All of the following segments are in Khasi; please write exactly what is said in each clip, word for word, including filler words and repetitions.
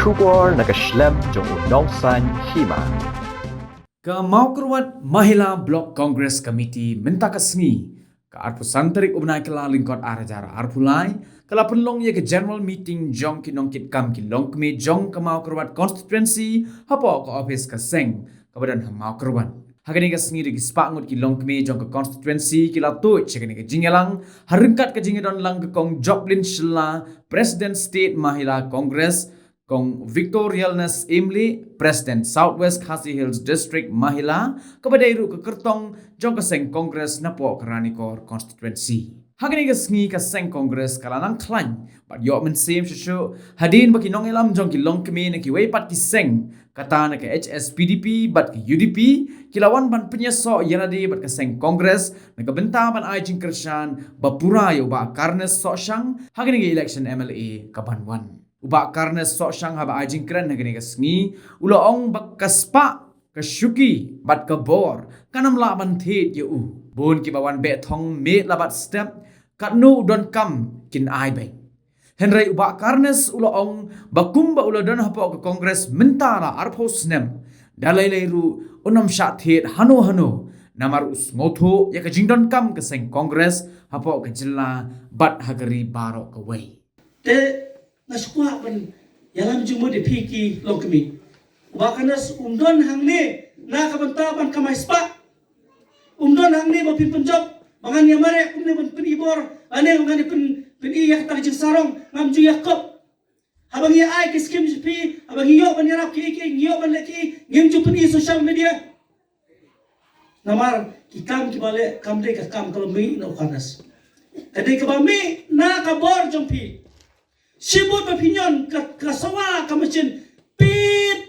Khubor na ka shlem jong u nongsaiñ hima. Ka Mawkyrwat Mahila Block Congress Committee mynta ka sngi, ka arphew san tarik u bnai Kyllalyngkot ar hajar arphew lai, ka la pynlong ïa ka general meeting jong ki nongkitkam ki longkmie jong ka Mawkyrwat constituency hapoh ka office ka seng kaba don ha Mawkyrwat. Ha kane ka sngi da ki spah ngut ki longkmie jong ka constituency ki la tuid sha kane ka jingïalang ha ryngkat ka jingïadon lang ka Kong Joplin Shylla, President State Mahila Congress, Kong Victorialness Imli, President South West Khasi Hills District Mahila, kaba dei ruh ka kyrtong jong ka seng Congress napoh ka Ranikor constituency. Ha kane ka sngi ka seng Congress ka la nang khlaiñ bad ïoh mynsiem shuh shuh hadien ba ki nongïalam jong ki longkmie na kiwei pat ki seng, kata na ka H S P D P bad ka U D P, ki la wan ban pynïasoh ïalade bad ka seng Congress na ka bynta ban ai jingkyrshan ba pura ïa u Bah Carnes Sohshang ha kane ka election M L A ka ban wan. U Bah Carnes Sohshang haba ai jingkren ha kane ka sngi u la ong ba ka spah, ka shuki bad ka bor kan ym lah ban thied ïa u. Bun kiba wan beh thong miet la bad step, katno u donkam kin ai beit. Hynrei u Bah Carnes u la ong ba kumba u la don hapoh ka Congress mynta la arphew snem, da lei lei ruh un ym shah thied hano hano, namar u sngewthuh ïa ka jingdonkam ka seng Congress hapoh ka jylla bad ha ka ri baroh kawei. Te nga shu kwah ban ïalam jingmut ïa phi ki longkmie. U Bah Carnes um don hangne na ka bynta ban kamai spah. Um don hangne ba phin pynjop ba ngan ïa mareh kumne ban pyn-i bor, lane ngan ïa pyn, pyn-i ïa kata ka jingsarong, ngam ju ïa kop. Haba ngi ai ki skim jong phi, haba ngi ïoh ban ïarap ki, ki, ngi ïoh ban leh ki, ngim ju pyn-i social media. Namar ki kam kiba leh kam dei ka kam kaba mih na u Carnes. Ka dei kaba mih na ka bor jong phi. Shibun ba phi ñion ka, ka sawa ka machine pit.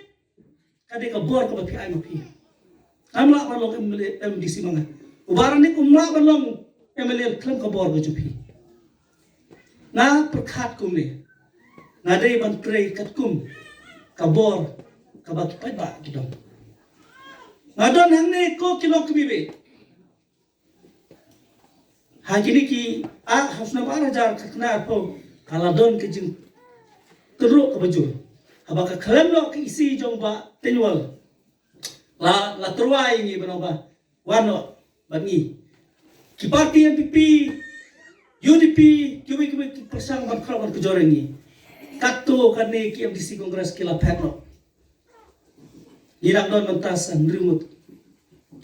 Ka dei ka bor kaba phi ai ma phi. Kam lah ban long M L A, M D C ma nga. U Bah Ranik um lah ban long M L A khlem ka bor ka jong phi. Nga pyrkhat kumne. Nga dei ban trei katkum ka bor kaba ki paidbah ki don. Nga don hangne ko ki longkmie beit. Ha kine ki, ah, ha u snem ar hajar khatnarphew ka la don ka jingtyrwa kaba jur. Haba ka khlem noh ka E C jong Bah Tynwal. La, la tyrwa ïa ngi ba noh ba wan noh bad ngi. Ki parti N P P, U D P, kiwei kiwei ki pyrshang ban khraw ban kjor ïa ngi. Katto katne ki M D C Congress ki la phet noh. Ngi dang don mynta sa hynriew ngut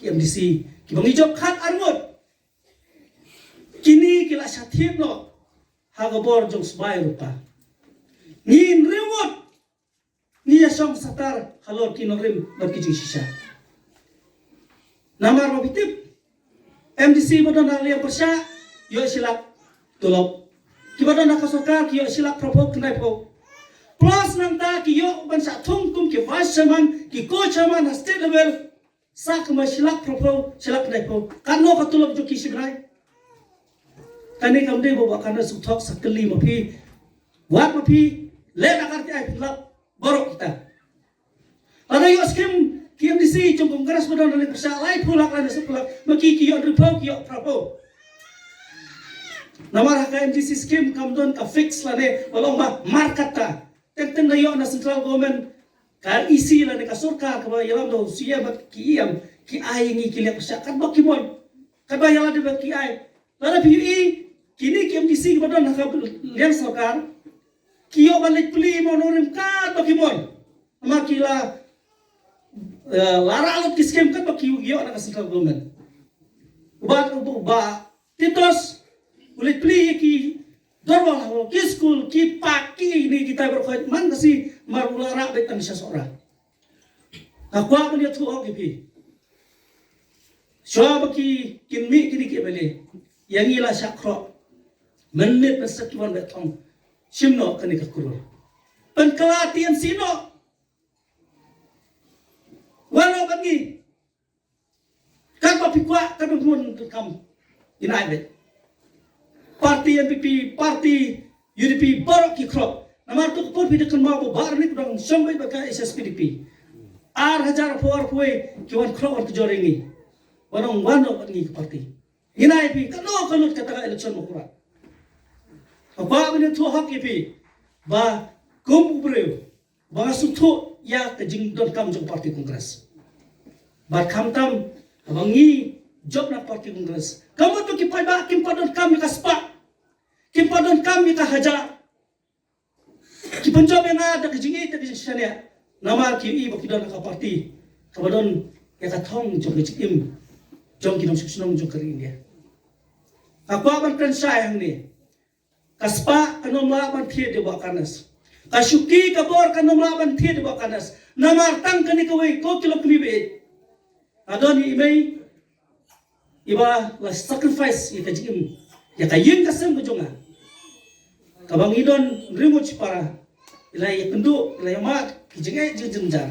ki M D C kiba ngi jop khat ar ngut. Kine ki la shah thied noh ha ka bor jong sbai rupa. Ngi hynriew ngut ngi ïa shong satar halor ki nongrim bad ki jingshisha. Namar ba phi tip, M D C ba don ha liang pyrshah ïoh shi lak tulop. Kiba don ha ka sorkar ki ïoh shi lak phraphew khyndai phew. Plus nangta ki ïoh ban shah thung kum ki vice chairman, ki co-chairman ha state level. Sa kumba shi lak phraphew, shi lak khyndai phew. Katno ka tulop jong ki shi bnai? Kane kam dei ba u Bah Carnes u thok, sa kylli ma phi. Wat ma phi leh na ka R T I phi lap baroh kita. Lada ïoh skim ki M D C jong Congress ba don ha liang pyrshah laiphew lak lane sawphew lak, ma ki ki ïoh hynriewphew, ki ïoh phraphew. Namar ha ka M D C skim kam don ka fix lane ba long ba mar kata. Teng teng da ïoh na central government, ka E C lane ka sorkar kaba ïalam da u C M bad ki E M, ki ai ïa ngi ki liang pyrshah katba ki mon. Katba ïa lade ba ki ai. Lada phi ïohi kine ki M D C kiba don ha ka liang sorkar, ki ïoh ban leit plie mo nongrim katba ki mon. Namar ki la, eh, la rah lut ki skim katba ki ïoh na ka central government. U Bah, u Bah Titos u leit plie ïa ki dorbar, ki skul, ki park, kine kitai baroh khoit man ka sngi, namar u la rah beit tang sha Sohra. Nga kwah ban ïathuh hok ïa phi. Shuwa ba ki, kin mih kine ki M L A, ïa ngi la shah khroh. Mynmiet mynstep ki wan beh thong. Shim noh kane ka klur. Pynkylla T M C noh. Wan noh bad ngi. Katba phi kwah, katba phi mon, kam. Ïa ngi beit. Parti N P P, parti U D P, baroh ki khroh. Namar tu ka por phi da kynmaw ba u Bah Ranik u dang shong beit bad ka H S P D P. Ar hajar arphew arphew wei ki wan khroh wan kjor ïa ngi. Wan ong wan noh bad ngi ka parti. Ngi nai phi, katno ka lut kata ka election Mawkyrwat. Nga kwah ban ïathuh hok ïa phi ba kum u briew ba nga sngewthuh ïa ka jingdonkam jong party Congress. Bad khamtam haba ngi jop na party Congress, ka mut ba ki paidbah kim pat donkam ïa ka spah, kim pat donkam ïa ka hajar. Ki pynjop ïa nga da ka jingïeit, da ka jingshaniah, namar ki ïohi ba ki don ha ka party kaba don ïa ka thong jong ka jingim jong ki nongshong shnong jong ka ri India. Nga kwah ban kren shai hangne. Ka spah kan ym lah ban thied ïa u Bah Carnes. Ka shuki ka bor kan ym lah ban thied ïa u Bah Carnes. Namar tang kane kawei, ko ki lok kmie baieit, ka don ïa i mei iba la sacrifice ïa ka jingim, ïa ka ïing ka sem ka jong nga. Kaba ngi don ri mut shipara, i la ïakynduh, i la ïamad ki jingeh jingjynjar.